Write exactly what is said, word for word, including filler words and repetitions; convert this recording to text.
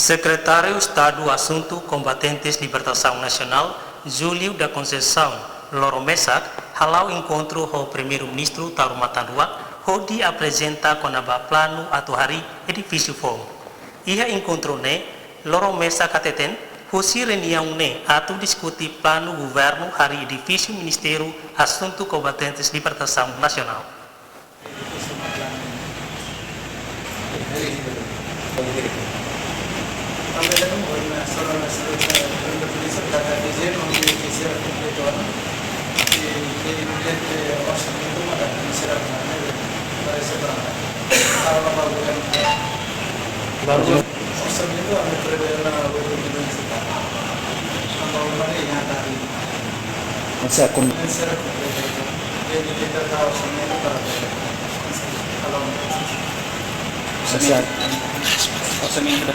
Sekretáriu Estadu Asuntu Kombatentes Libertasaun Nasionál, Júlio da Conceição, loron mesak, hala'o enkontru ho Primeiru-Ministru Taur Matan Ruak, hodi aprezenta kona-ba planu atu harii edifísiu foun. Iha enkontru ne'e, loron mesak hateten, husi reuniaun ne'e atu diskute planu governu harii edifísiu Ministériu Asuntu Kombatentes Libertasaun Nasionál. Masa kom- Masa orsamentu da